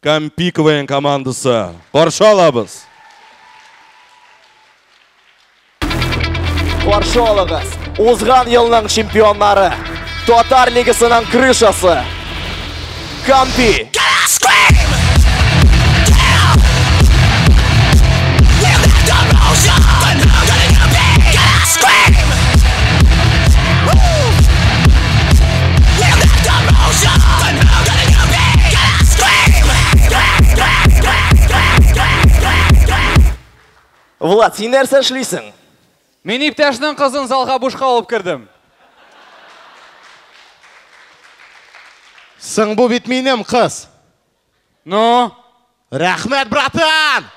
Кампи КВН командасы. Каршы алабыз. Каршы алыгыз. Узган елның чемпионнары. Татар лигасының крышасы. Кампи. Влад, син нәрсә эшлисең? Мин иптәшнең кызын залга бушка алып кердем. Соң бу бит минем кыз. Ну? Рәхмәт, братан!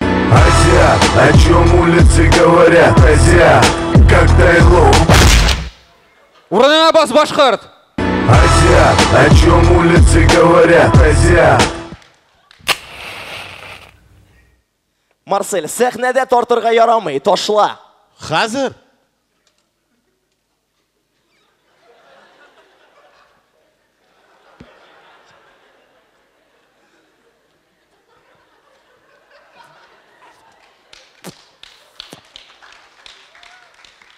Азия, о чем улицы говорят, Азия, как Тайло. Урыныңа бас, башкорт! Азия, о чем улицы говорят, Азия. Марсель, сәхнәдә тартырга ярамый, ташла. Хәзер?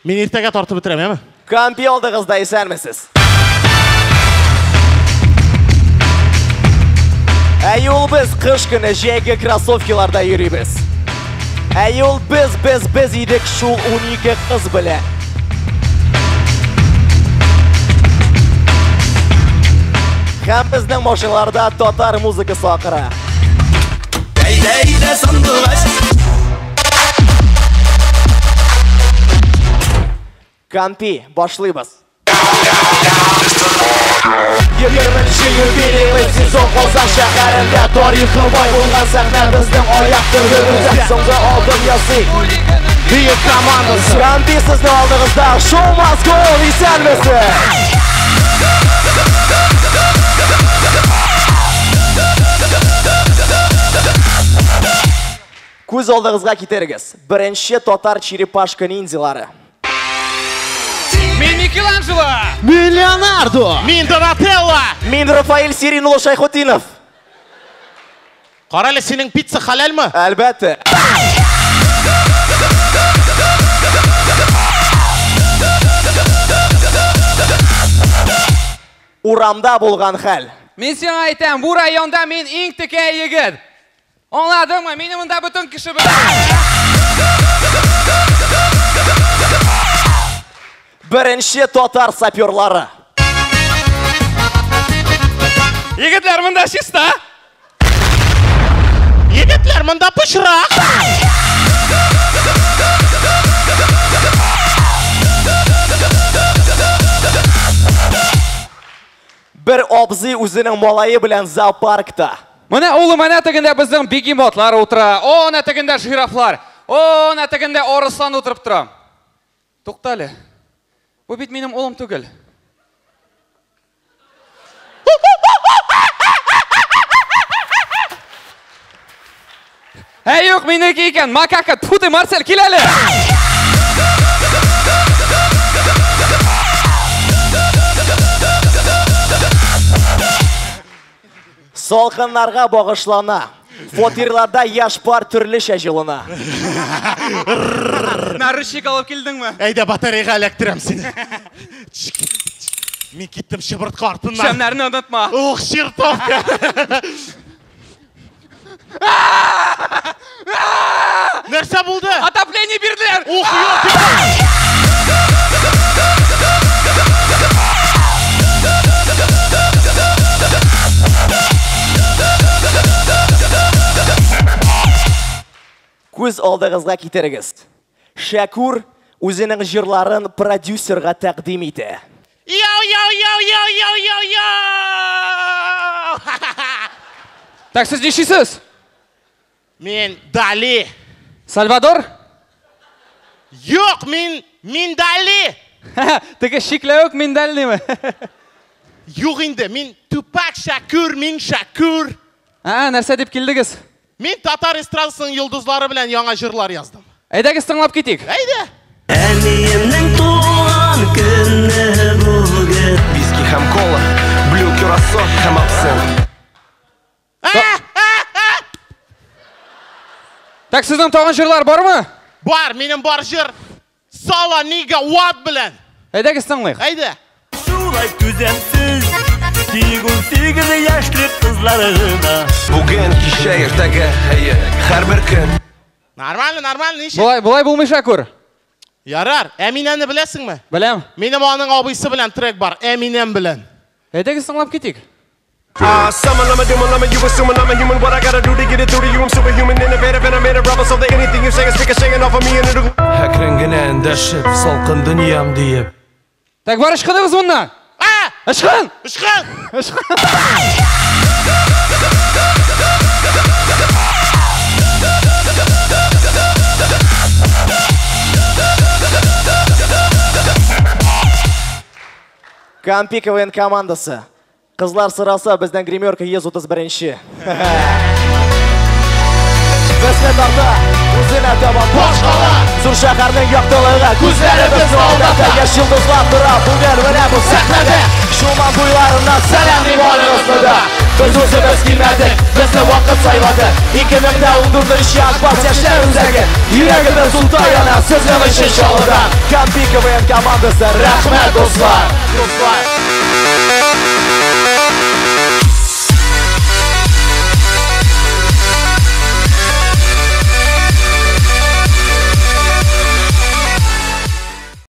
Мин иртәгә тартып бетерәм, яме? Кампи алдыгызда, исәнмесез. Ә юл без кыш көне җәйге кроссовкиларда йөрибез. Ә юл без идек шул 12 кыз белән. Һәм безнең машиналарда татар музыкасы акыра. Әйдә, сандугач. Кампи, башлыйбыз. 20 юбилейлы сезон Казан шәһәрендә тарихы бай булган сәхнә безнең аяк төбебездә соңгы адым ясый. Бөек командасы. Кампи сезнең алдыгызда. Шоу must go on, исәнмесез. Күз алдыгызга китерегез. Беренче татар черепашка ниндзялары. Мин Микеланджело! Мин Леонардо! Мин Донателло! Мин Рафаэль Сиринулы Шайхутдинов! Кара әле, синең пицца хәләлме? Әлбәттә. Урамда булган хәл. Мин сиңа әйтәм, бу районда мин иң текә егет. Аңладыңмы? Мине монда бөтен кеше белә. Беренче татар саперлары. Егетләр, монда чиста. Егетләр, монда пычрак. Бер абзый үзенең малае белән зоопаркта. Менә улым, әнә тегендә безнең бегемотлар утыра. О, әнә тегендә жирафлар. О, әнә тегендә арыслан утырып тора. Тукта әле. Бу бит минем улым түгел. Әй, юк, минеке икән. Макака, тьфу ты, Марсель, кил әле. Салкыннарга багышлана. Фатирларда яшь пар төрлечә җылына. Наручник алып килдеңме? Әйдә, батарейга эләктерәм сине. Мин киттем чыбырткы артыннан. Шәмнәрне онытма. Ух, чертовка! Нәрсә булды? Отопление бирделәр. Ух, юк! Күз алдыгызга китерегез. Шәкүр үзенең җырларын продюсерга тәкъдим итә. Яу, яу, яу, яу, яу, яу, яу! Так, сез нишлисез? Мин Дали. Сальвадор? Юк, мин Дали. Теге шикләвек миндальныймы? Юк инде, мин Тупак Шәкүр, мин Шәкүр. А, нәрсә дип килдегез? Мин татар эстрадасының йолдызлары белән яңа җырлар яздым. Әйдәгез тыңлап китик. Әйдә. Әниемнең туган көне бүген. Виски һәм кола, блю кюрасо һәм абсент. Так, сезнең тагын җырлар бармы? Бар, минем бар җыр. Сала нига ват белән. Әйдәгез тыңлыйк. Әйдә. Шулай түземсез, тик 18 яшьлек кызларына. Бүген, кичә, иртәгә, әйе, һәрбер көн. Нормально, нормально, ничек? Болай, болай булмый, Шәкүр. Ярар, Әминәне беләсеңме? Беләм. Минем аның абыйсы белән трек бар, Әминәм белән. Әйдәгез тыңлап китик. Summon, I'm a demon, I'm a you assuming I'm a human. What I gotta do to get it through to you? I'm superhuman, innovative, and I made a rubber so that anything you say is ricocheting off of me and it'll. Әкрен генә эндәшеп, салкын дөньям диеп. Так, бар ычкыныгыз моннан. А! Ычкын! Ычкын! Ычкын! Кампи КВН командасы. Кызлар сораса, бездән гримерка 131-нче. Безне тарта, үзенә табан башкала. Зур шәһәрнең яктылыгы, күзләребезне алдата. Яшь йолдызлар тора бүген менә бу сәхнәдә. Чулман буйларыннан сәлам дип барыгызны да. Без үзебез килмәдек, безне вакыт сайлады. 2014 январь яшьләр үзәге. Йөрәгебез утта яна, сезнең өчен Чаллыда. Кампи КВН командасы, рәхмәт, дуслар. Дуслар.